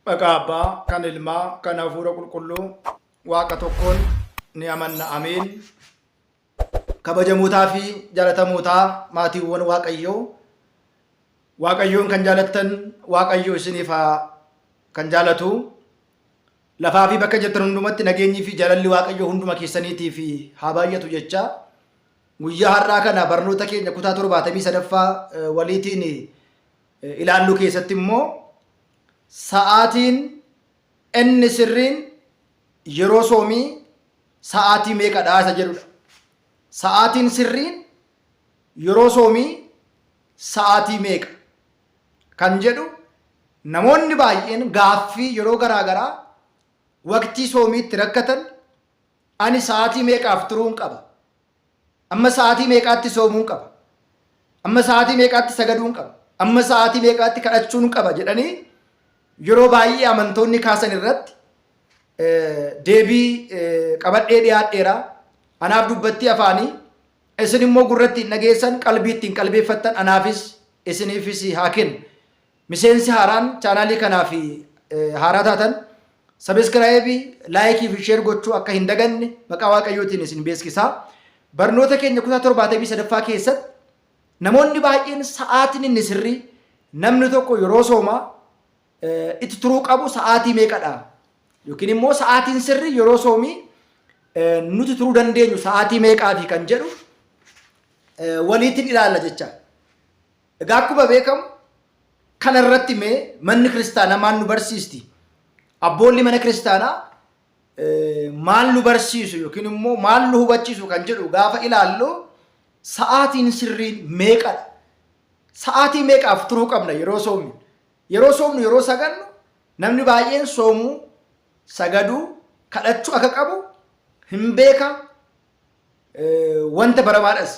Maqaa Abbaa, kan Ilmaa, kan Hafuura Qulqulluu, Waaqa tokkoon ni amanna. Ameen. Kabajamootaa fi jaalatamootaa maatiiwwan Waaqayyoo, Waaqayyoon kan jaalattan Waaqayyo isiniif haa kan jaalatu. Lafaa fi bakka jirtan hundumatti nageenyii fi jaalalli Waaqayyoo hunduma keessaniitiif haa baay'atu jecha. Guyyaa har'aa kana barnoota keenya kutaa 73ffaa waliitiin ilaallu keessatti immoo sa'aatiin inni sirriin yeroo soomii sa'aatii meeqadha isa jedhudha. Sa'aatiin sirriin yeroo soomii sa'aatii meeqa kan jedhu namoonni baay'een gaaffii yeroo garaa garaa waqtii soomiitti rakkatan ani sa'aatii meeqaaf turuun qaba? Amma sa'aatii meeqaatti soomuun qaba? Amma sa'aatii meeqaatti sagaduun qaba? Amma sa'aatii meeqaatti kadhachuun qaba jedhanii yeroo baay'ee amantoonni kaasan irratti deebii qabadhee dhiyaadheera. Anaaf dubbattii afaanii isin immoo gurratti hin dhageessan qalbii ittiin qalbeeffattan anaafis isiniifis haa kennu. Miseensi haaraan chaanaalii kanaaf haaraa taatan sabiskiraayibii, laayikii fi sheer gochuu akka hin daganne maqaa Waaqayyootiin isin beeksisaa. Barnoota keenya kutaa 73ffaa keessatti namoonni baay'een sa'aatiin inni sirrii namni tokko yeroo soomaa itti turuu qabu sa'aatii meeqadha? Yookiin immoo sa'aatiin sirrii yeroo soomii nuti turuu dandeenyu sa'aatii meeqaafi kan jedhu waliitiin ilaalla jecha. Egaa akkuma beekamu kana irratti mee manni kiristaanaa maal nu barsiisti? Abboolli mana kiristaanaa maal nu barsiisu yookiin immoo maal nu hubachiisu kan jedhu gaafa ilaallu sa'aatiin sirriin meeqadha? Sa'aatii meeqaaf turuu qabna yeroo soomnu? Yeroo soomnu yeroo sagannu namni baay'een soomuu, sagaduu, kadhachuu akka qabu hin beeka wanta baramaadhas.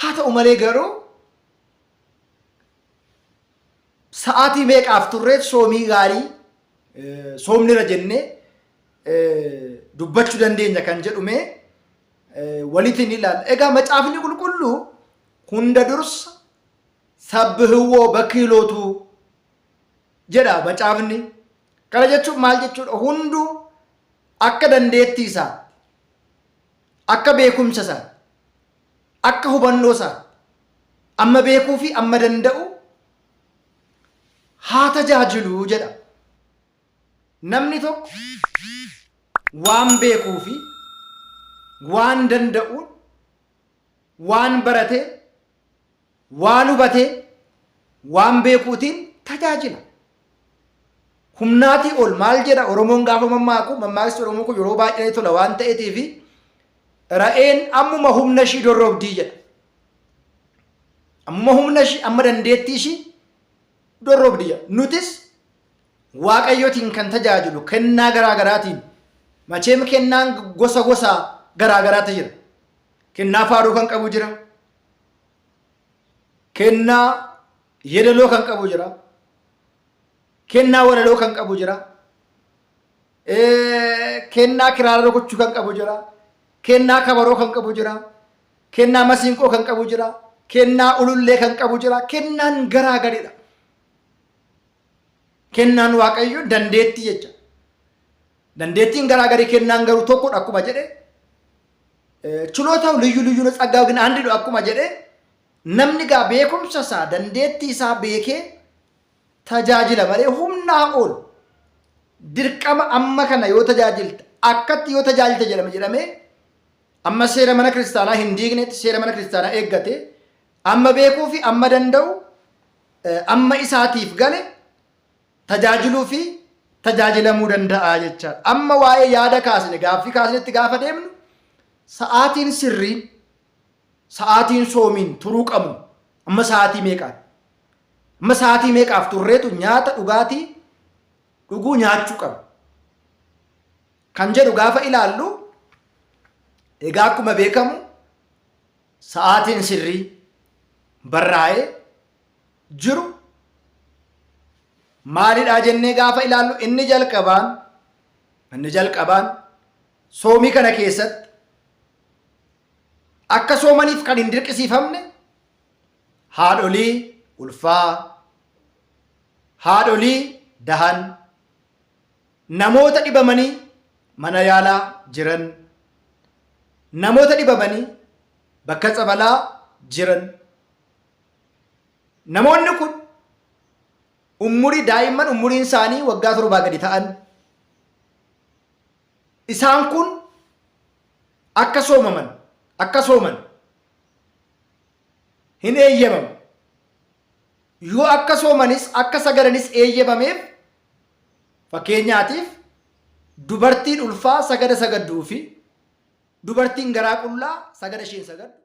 Haa ta'u malee garuu sa'aatii meeqaaf turreet soomii gaarii soomnira jennee dubbachuu dandeenya kan jedhu mee walitti ni ilaalla. Egaa macaafni qulqulluu hunda dursa sabbihwoo bakiilootu jedha macaafni. Kana jechuun maal jechuudha? Hunduu akka dandeettii isaa, akka beekumsa isaa, akka hubannoo isaa amma beekuu fi amma danda'u haa tajaajilu jedha. Namni tokko waan beekuu fi waan danda'uun waan baratee waan hubatee waan beekuutiin tajaajila. Humnaatii ol maal jedha Oromoon gaafa mammaaku mammaaksi Oromoo kun yeroo baay'ee tola waan ta'eetiifi Ra'een ammuma humna ishii dorrobdii jedha. Ammuma humna ishii amma dandeettii ishii dorrobdi jedha. Nutis Waaqayyotiin kan tajaajilu kennaa garaa garaatiin macheem kennaan gosa gosa garaa garaatu jira. Kennaa faaruu kan qabu jira. Kennaa yeedaloo kan qabu jira. Kennaa walaloo kan qabu jira. Kennaa kiraara rukuchuu kan qabu jira. Kennaa kabaroo kan qabu jira. Kennaa masiinqoo kan qabu jira. Kennaa ulullee kan qabu jira. Kennaan garaa garidha. Kennaan Waaqayyo dandeettii jecha. Dandeettiin garaa garii kennaan garuu tokkodha akkuma jedhe. Chilootaው ልዩ ልዩ ነው ጸጋው ግን አንድ ነው akkuma jedhe namni gaa beekumsa isaa dandeettii isaa beekee tajaajila malee humnaa ol dirqama amma kana yoo tajaajilte akkatti yoo tajaajilte jedhame jedhamee amma seera mana kiristaanaa hin diignetti seera mana kiristaanaa eeggate amma beekuu fi amma danda'u amma isaatiif gale tajaajiluu fi tajaajilamuu danda'a jechaadha. Amma waa'ee yaada kaasne gaaffii kaasnetti gaafa deemnu sa'aatiin sirriin sa'aatiin soomiin turuu qabnu amma sa'aatii meeqaati? Amma sa'aatii meeqaaf turreetu nyaata dhugaatii dhuguu nyaachuu qabna. Kan jedhu gaafa ilaallu egaa akkuma beekamu sa'aatiin sirrii barraa'ee jiru Maalidhaa jennee gaafa ilaallu, inni jalqabaan soomii kana keessatti akka soomaniif kan hin dirqisiifamne haadholii ulfaa, haadholii dahan, namoota dhibamanii mana yaalaa jiran, namoota dhibamanii bakka tsabalaa jiran. Namoonni kun umurii daa'imman umuriin isaanii waggaa 7 gadi ta'an, isaan kun akka soomaman akka sooman hin eeyyamamu. Yoo akka soomanis akka sagadanis eeyyamameef, fakkeenyaatiif dubartiin ulfaa sagada sagadduu fi dubartiin garaa qullaa sagada isheen sagaddu.